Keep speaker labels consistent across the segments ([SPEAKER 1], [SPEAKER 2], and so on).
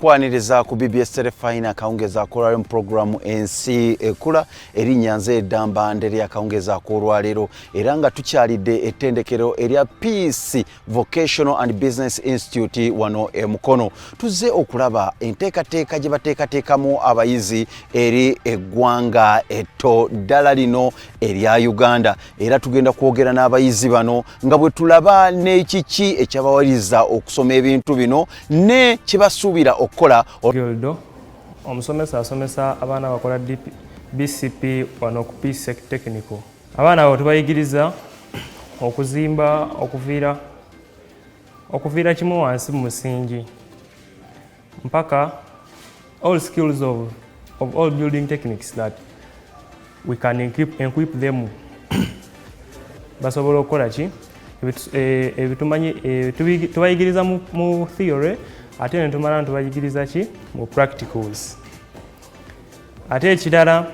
[SPEAKER 1] Nkwaniriza ku BBS Terefayina akawungeza akolwalero mu programu ensi ekula erinnya nze eddamba nderi akawungeza akolwalero era nga tukyalidde ettendekero erya Peace Vocational and Business Institute wano e Mukono. Tuzze okulaba enteekateeka gye bateekateekamu abayizi eri eggwanga etto ddala lino erya Uganda era tugenda kwogera n'abayizi bano nga bwe tulaba n'ekiki ekyabawaliza okusoma ebintu bino ne kibasuubira okukola.
[SPEAKER 2] Gildo omusomesa asomesa abaana bakola BCP wano ku Peace Technical. Abaana abo tubayigiriza okuzimba, okuviira kimu wansi mu musingi mpaka all skills of all building techniques that we can equip them basobola okukola ki ebitumanyi tubayigiriza mu theory ate ne tumala tubayigiriza ki mu practicals. Ate ekirala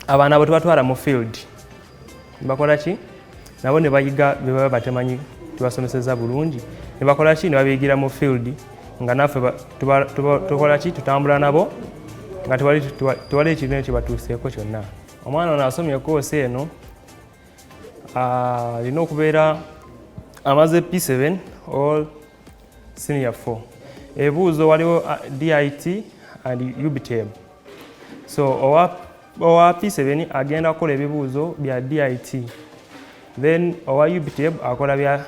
[SPEAKER 2] abaana abo tubatwala mu field bakola ki nabo ne bayiga bye baba batemanyi tubasomeseza bulungi ne bakola ki ne babiyigira mu field nga naffe tukola ki tutambula nabo nga tuwali ekintu kibatuuseeko kyonna. Omwana ono asomye koosi eno alina okubeera amaze P7 or senior 4. Ebibuuzo waliwo DIT and UBTEB. So owa P7 agenda kukola ebibuuzo bya DIT, then owa UBTEB akola bya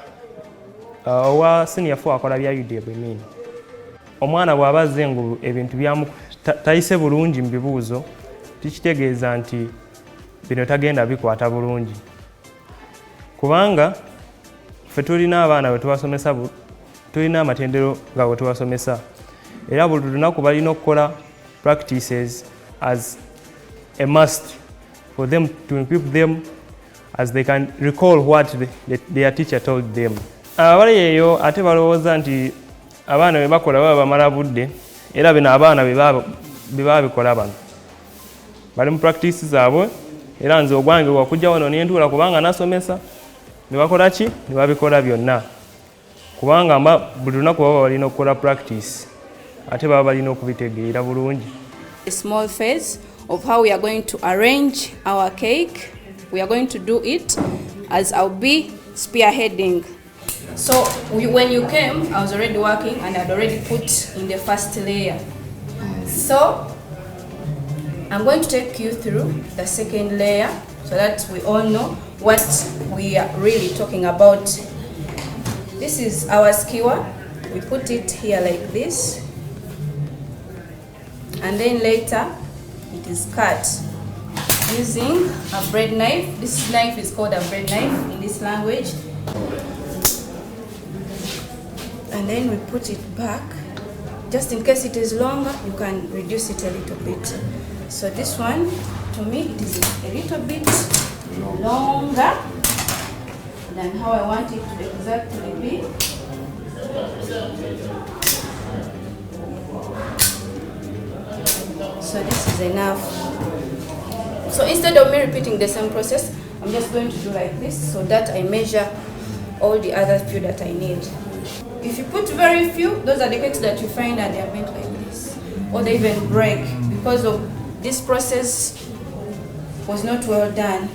[SPEAKER 2] owa senior 4 akola bya UDEB. Omwana bw'aba azze ngu ebintu byamu tayise bulungi mu bibuuzo tikitegeeza nti bino tagenda bikwata bulungi, kubanga ffe tulina abaana bwe tubasomesa, tulina amatendero nga bwe tubasomesa era buli lunaku balina okukola practices as a must for them to equip them as they can recall what their teacher told them. Abali eyo ate balowooza nti abaana bwe bakola baba bamala budde era bino abaana bye bikola bano bali mu practice zaabwe era nze ogwange wakujja wano ne ntuula kubanga nasomesa ne bakola ki ne babikola byonna kubanga buli lunaku baba balina okukola practice ate baba balina okubitegeera bulungi.
[SPEAKER 3] A small phase of how we are going to arrange our cake. We are going to do it as I'll be spearheading. So when you came, I was already working and I'd already put in the first layer. So I'm going to take you through the second layer so that we all know what we are really talking about. This is our skewer. We put it here like this. And then later it is cut using a bread knife. This knife is called a bread knife in this language. And then we put it back. Just in case it is longer, you can reduce it a little bit. So this one, to me, it is a little bit longer than how I want it to exactly be. So this is enough. So instead of me repeating the same process, I'm just going to do like this so that I measure all the other few that I need. If you put very few, those are the cakes that you find that they are bent like this, or they even break because of this process was not well done.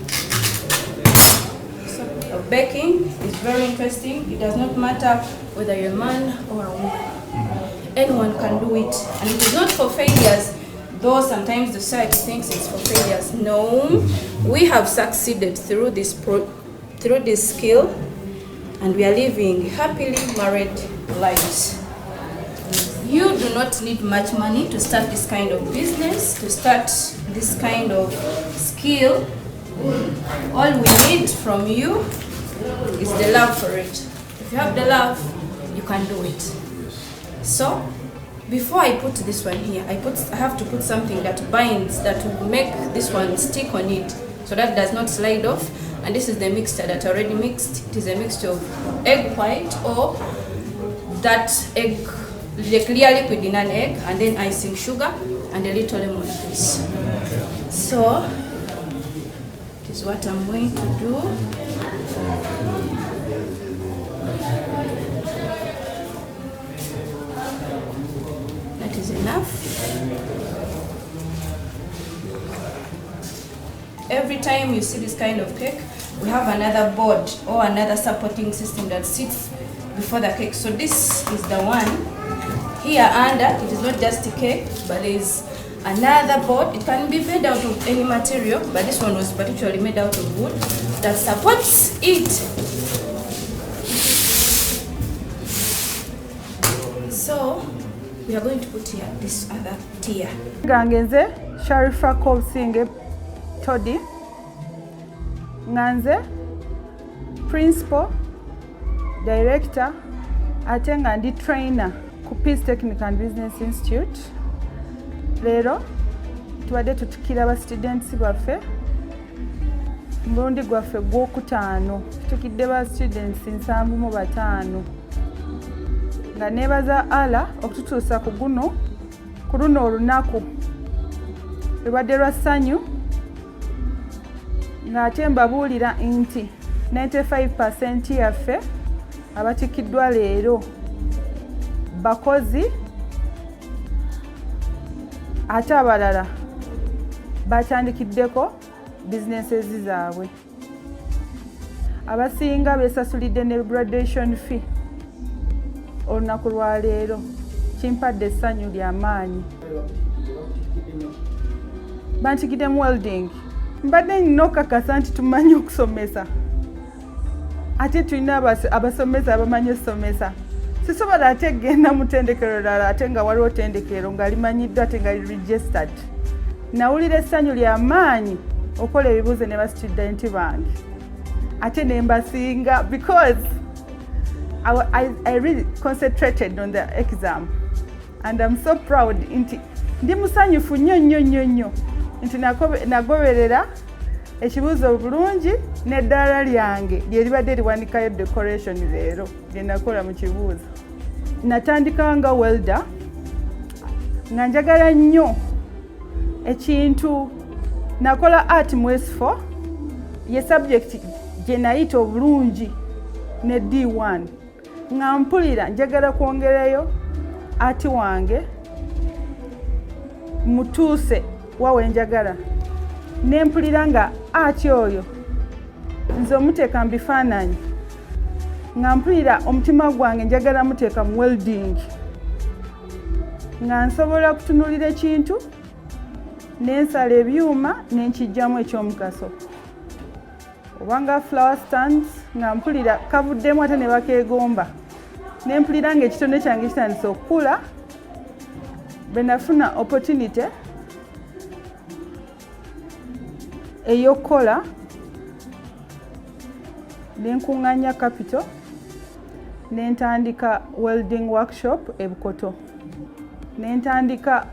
[SPEAKER 3] So baking is very interesting. It does not matter whether you're a man or a woman. Anyone can do it, and it is not for failures. Though sometimes the society thinks it's for failures. No, we have succeeded through this skill, and we are living happily married lives. You do not need much money to start this kind of business, to start this kind of skill. All we need from you is the love for it. If you have the love, you can do it. So, before I put this one here, I have to put something that binds, that will make this one stick on it, so that does not slide off. And this is the mixture that I already mixed. It is a mixture of egg white or that egg, the clear liquid in an egg, and then icing sugar and a little lemon juice. So this is what I'm going to do. is enough. Every time you see this kind of cake, we have another board or another supporting system that sits before the cake. So this is the one here under. It is not just a cake, but there is another board. It can be made out of any material, but this one was particularly made out of wood that supports it. So we are going to put here this other tier.
[SPEAKER 4] Gangenze Sharifa Kobsinge Todi Nganze Principal Director ate nga ndi trainer ku Peace Technical and Business Institute. Lero tubadde tutukira ba students baffe mulundi gwaffe gw'okutaano tutukidde ba students 75 nga neebaza ala okututuusa ku luno olunaku lubadde lwa ssanyu ng'ate mbabuulira nti 95% yaffe abatikiddwa leero bakozi ate abalala batandikiddeko businesses zaabwe. Abasinga beesasulidde ne graduation fee olunaku lwa leero. Kimpadde essanyu ly'amaanyi. Bantikiddemu welding. Mbadde nnina okukakasa nti tumanyi okusomesa. Ate tulina abasomesa abamanyi okusomesa. Sisobola ate genda mu ttendekero lala ate nga waliwo ttendekero nga limanyiddwa ate nga registered. Nawulira essanyu ly'amaanyi okola ebibuuzo ne basitudenti bange. Ate ne mbasinga because I really concentrated on the exam and I'm so proud nti ndi musanyufu nnyo nti nagoberera ekibuuzo bulungi n'eddaala lyange lye libadde liwanikayo decoration leero lye nakola mu kibuuzo. Natandika nga welder nga njagala nnyo ekintu nakola art mu S4 ye subject gye nayita obulungi ne D1 nga mpulira njagala kwongerayo art wange mutuuse wawe njagala ne mpulira nga art oyo nze omuteeka mu bifaananyi nga mpulira omutima gwange njagala muteeka mu welding nga nsobola kutunuulira ekintu n'ensala ebyuma n'enkijjamu ekyomugaso obanga flower stands nga mpulira kavuddemu ate ne bakeegomba ne mpulira nga ekitone kyange kitandise okukula bwe nafuna opportunity ey'okukola ne nkuŋŋaanya capital ne ntandika welding workshop e Bukoto ne ntandika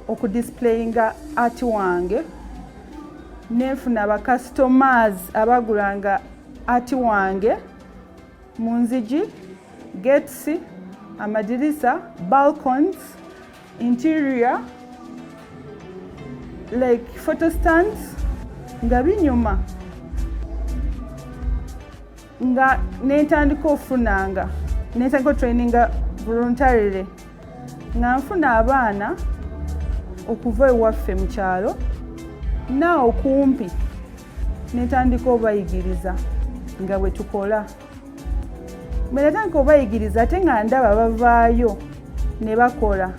[SPEAKER 4] okudisplayinga art wange nenfuna aba customers abagulanga art wange mu nzigi, gates, amadirisa, balcons, interior, like photo stands nga binyuma nga netandika ofunanga netandika traininga voluntarily nga nfuna abaana okuva ewaffe mu kyalo naawe kumpi netandika obayigiriza nga bwe tukola. Bwe natandika obayigiriza ate nga ndaba bavaayo ne bakola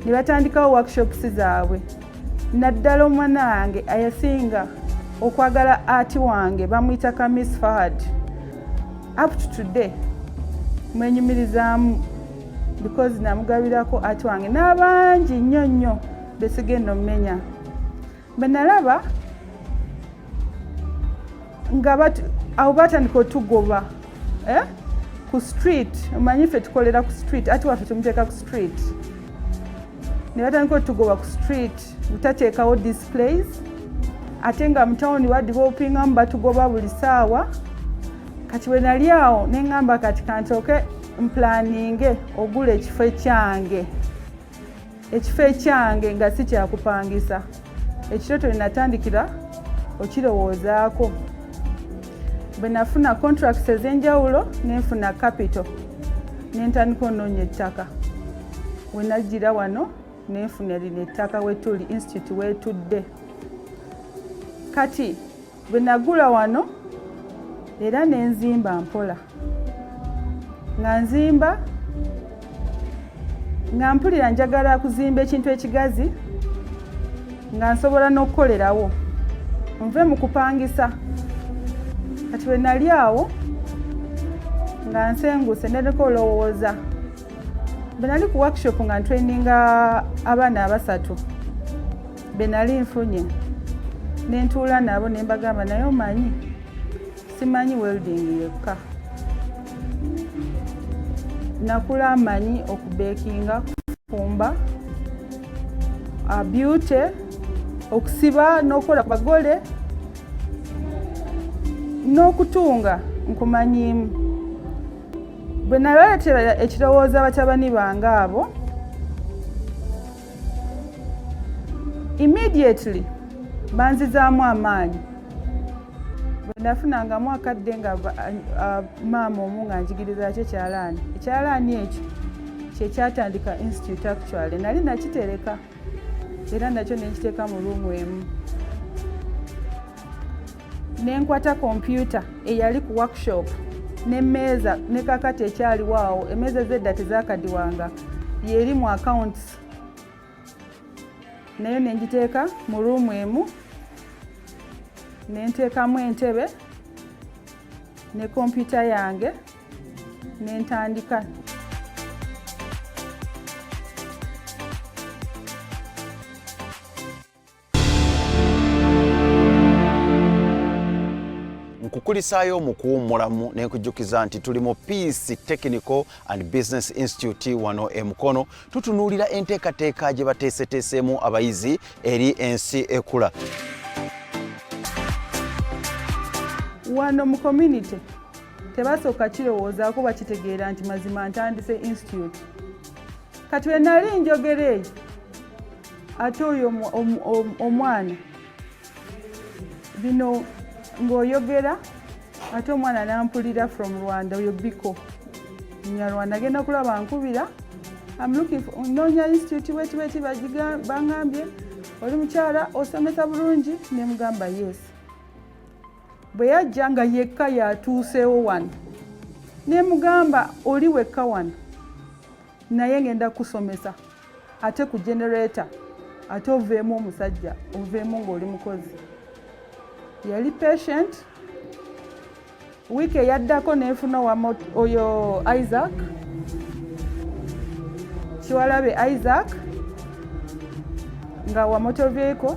[SPEAKER 4] ne batandikawo workshops zaabwe. Naddala omwana wange ayasinga okwagala art wange bamuyita ka Miss Fahad. Up to today mwenyumirizaamu because namugabirako art wange n'abangi nnyo besigenda omumenya. Bwe nalaba nga awo batandika otugoba ku street, omanyi ffe tukolera ku street, ati waffe tumuteeka ku street. Ne batandika otugoba ku street butateekawo displays ate nga mu tawuni badevelopingamu batugoba buli ssaawa. Kati bwe nali awo ne ŋŋamba kati kantooke mplaninge ogula ekifo ekyange. Ekifo ekyange nga si kyakupangisa. Ekirooto ne natandikira okirowoozaako. Bwe nafuna contracts ez'enjawulo ne nfuna capital ne ntandika onoonya ettaka. We najjira wano nenfuna lino ettaka wetuli institute wetudde kati bwe nagula wano era nenzimba mpola nga nzimba nga mpulira njagala kuzimba ekintu ekigazi nga nsobola n'okukolerawo nve mu kupangisa kati bwe nali awo nga nsenguse nereko olowooza bwe nali ku workshop nga ntraininga abaana abasatu be nali nfunye nentuula nabo ne mbagamba naye omanyi simanyi welding yekka nakula manyi okubekinga kufumba beauty okusiba n'okukola bagole n'okutunga nkumanyimu bwe nabaleetera ekirowoozo abatabani bange abo immediately banzizaamu amaanyi bwe nafunangamu akadde nga maama omu nga njigiriza kyo ekyalaani ekyalaani ekyo kyekyatandika institute actually nali nakitereka era nakyo nenkiteeka mu ruumu emu nenkwata kompyuta eyali ku workshop n'emmeeza ne kakati ekyaliwo awo emmeeza ez'edda tezakadiwanga yeri mu accounts nayo nengiteeka mu ruumu emu nenteekamu entebe ne kompyuta yange nentandika
[SPEAKER 1] nkukulisaayo mu kuwummulamu n'enkujjukiza nti tuli mu Peace Technical and Business Institute wano e Mukono tutunuulira enteekateeka gye bateeseteeseemu abayizi eri ensi ekula.
[SPEAKER 4] Wano mu community tebasooka kirowoozaako bakitegeera nti mazima ntandise institute kati we nali njogera eyo ate oyo omwana bino ng'oyogera ate omwana nampulira from Rwanda oyo Biko Munyarwanda agenda kulaba nkubira noonya institute weti bangambye oli mukyala osomesa bulungi ne mugamba yes bwe yajja nga yekka yatuuseewo wano ne mugamba oli wekka wano naye ngenda kusomesa ate ku generator ate oveemu omusajja oveemu ng'oli mukozi yali patient wiiki eyaddako neefuna oyo Isaac Kiwalabe Isaac nga wa motor vehicle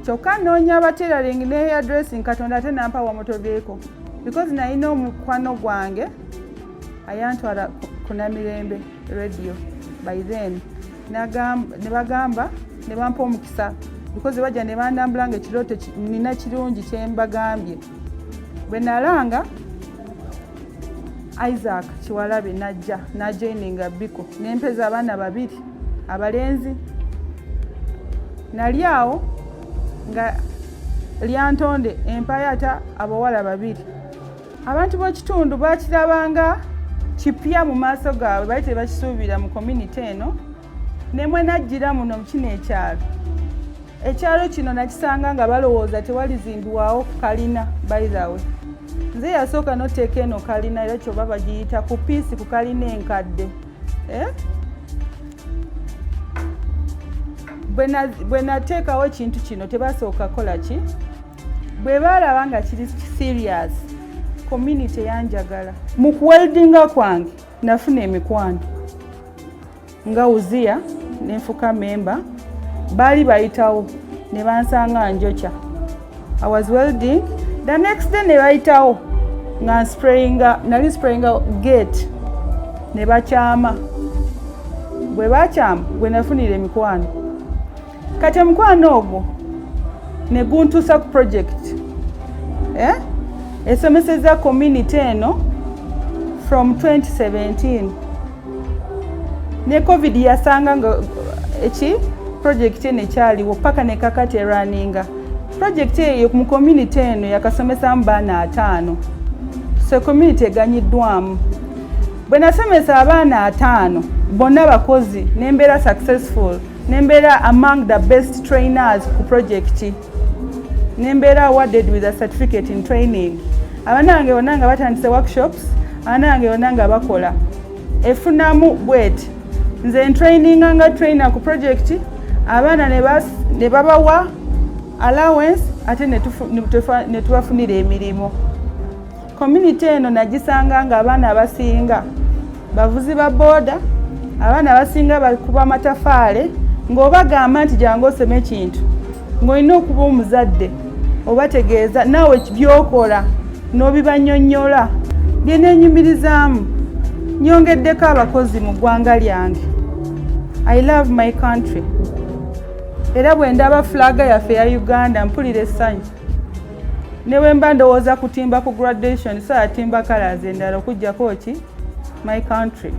[SPEAKER 4] kyokka noonya abatailoring ne hairdressing Katonda ate nampa wa motor vehicle because nalina omukwano gwange ayantwala ku Namirembe radio by then ne bagamba ne bampa omukisa because bajja ne bandambula nga ekirooto nina kirungi kye mbagambye bwe nalanga Isaac Kiwalabe najja najoininga Biko nempeza abaana babiri abalenzi nali awo nga lyantonde empayata abawala babiri abantu b'ekitundu bakirabanga kipya mu maaso gaabwe bali tebakisuubira mu community eno nemwe najjira muno mukino ekyalo kino nakisanga nga balowooza tewalizimbibwawo ku kalina by the way nze yasooka noteeka eno kalina era kyoba bagiyita ku piisi ku kalina enkadde bwe nateekawo ekintu kino tebasooka kola ki bwe balaba nga kiri serious community yanjagala mu kuweldinga kwange nafuna emikwano nga Uzia nenfuka member baali bayitawo ne bansanga njokya I was welding the next day ne bayitawo nga nali sprayinga gate ne bakyama bwe bakyama bwe nafunira emikwano kati omukwano ogwo ne guntuusa ku project esomeseza community eno from 2017 ne covid yasanga nga project eno ekyaliwo paka ne kakati eraninga project eyo mu community eno yakasomesamu baana 5 so community eganyiddwamu bwe nasomesa abaana 5 bonna bakozi nembeera successful Nembeera among the best trainers ku project. Nembeera awarded with a certificate in training. Abaana bange bonna nga batandise workshops, abaana bange bonna nga bakola. Efunamu bweti. Nze traininga nga trainer ku project, abaana ne babawa allowance ate ne tubafunira emirimu. Community eno nagisanga nga abaana abasinga bavuzi ba boda, abaana abasinga bakuba amatafaale, ng'obagamba nti jangu osome ekintu ng'olina okuba omuzadde obategeeza naawe by'okola n'obibanyonnyola bye neenyumirizaamu. Nyongeddeko abakozi mu ggwanga lyange. I love my country. Era bwe ndaba flaga yaffe ya Uganda mpulira essanyu. Ne bwe mba ndowooza kutimba ku graduation so atimba colours endala okuggyako ki my country.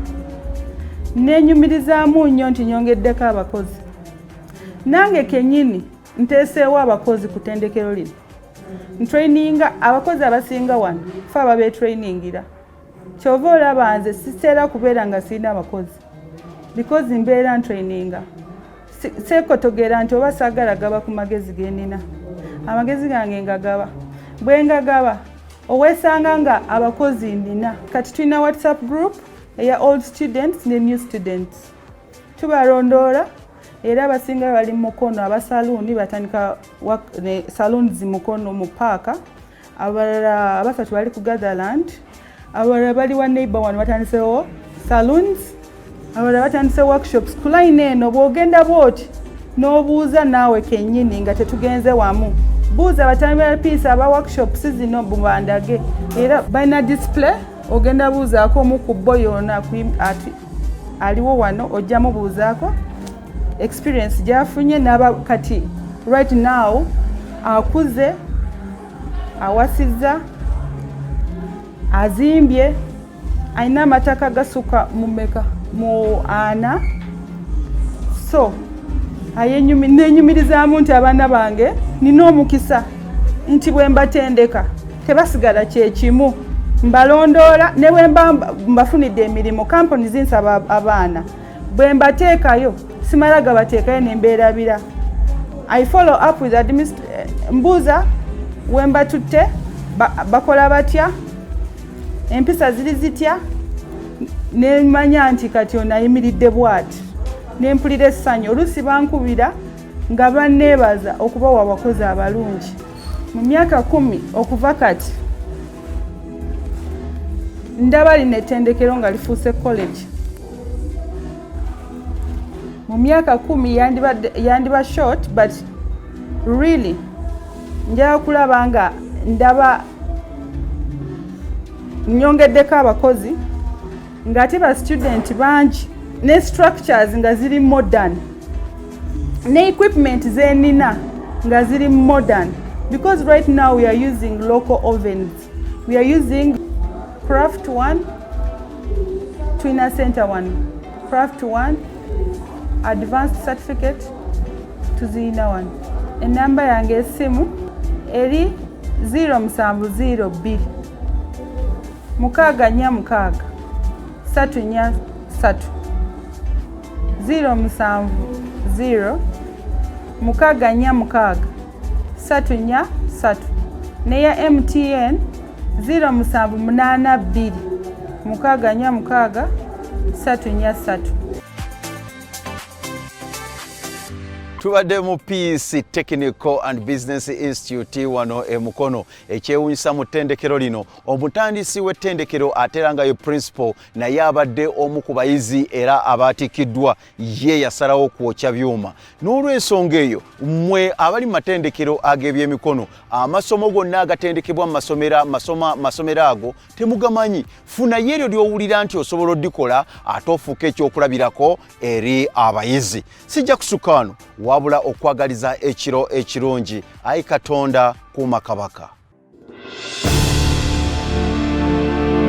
[SPEAKER 4] Neenyumirizaamu nnyo nti nyongeddeko abakozi. Nange kennyini nteeseewo abakozi ku ttendekero lino. Ntraininga abakozi abasinga wano fe ababeetrainingira. Kyova olaba nze siteera kubeera nga sirina abakozi because mbeera ntraininga. Seekotogera nti oba saagala gaba ku magezi ge nnina. Amagezi gange ngagaba. Bwe ngagaba oweesanga nga abakozi nnina. Kati tulina WhatsApp group eya old students ne new students. Tubalondoola era abasinga bali mu mukono abasaluuni batandika ne saloons mukono mu paaka. Abalala abasatu bali ku Gatherland. Abalala bali wa neighbor wano batandisewo saloons. Abalala batandise workshops ku line eno. Bw'ogenda bw'oti n'obuuza naawe kennyini nga tetugenze wamu. Buuza abatambira piisa aba workshops zino bubandage. Era balina display ogenda buuzaako omu ku bo yonna aliwo wano ojjamu buuzaako experience gy'afunye n'aba kati right now akuze awasizza azimbye alina amataka gasuka mu ana. So neenyumirizaamu nti abaana bange nina omukisa nti bwe mbatendeka tebasigala kyekimu. Mbalondoola ne bwe mba mbafunidde emirimu kampuni zinsaba abaana bwe mbateekayo simala gabateekayo ne mbeerabira. I follow up with mbuuza we mbatutte bakola batya, empisa ziri zitya, ne manya nti kati ono ayimiridde bw'ati. Ne mpulira essanyu oluusi bankubira nga banneebaza okubawa abakozi abalungi. Mu myaka 10 okuva kati ndaba lino ettendekero nga lifuuse college. Mu myaka 10 yandiba short but really njala kulaba nga ndaba nyongeddeko abakozi nga ate ba student bangi ne structures nga ziri modern ne equipment zenina nga ziri modern because right now we are using local ovens. We are using Craft 1, Twina Center 1, Craft 1, Advanced Certificate, Tuzina 1. Enamba yange esimu eri 0702 646 343 070 646 343 neya MTN 0782 646 343.
[SPEAKER 1] Tubadde mu Peace Technical and Business Institute wano emukono ekyewunyisa mu ttendekero lino. Omutandisi w'ettendekero aterangayo principal naye abadde omu ku bayizi era abaatikiddwa ye yasalawo kwokya byuma. N'olw'ensonga eyo mmwe abali mu matendekero ag'ebyemikono amasomo gonna agatendekebwa mu masomero ago temugamanyi. Funayo eryo ly'owulira nti osobola oddikola ate ofuuka ekyokulabirako eri abayizi. Sijja kusukka wano wabula okwagaliza ekiro ekirungi. Ayi Katonda kuuma Kabaka.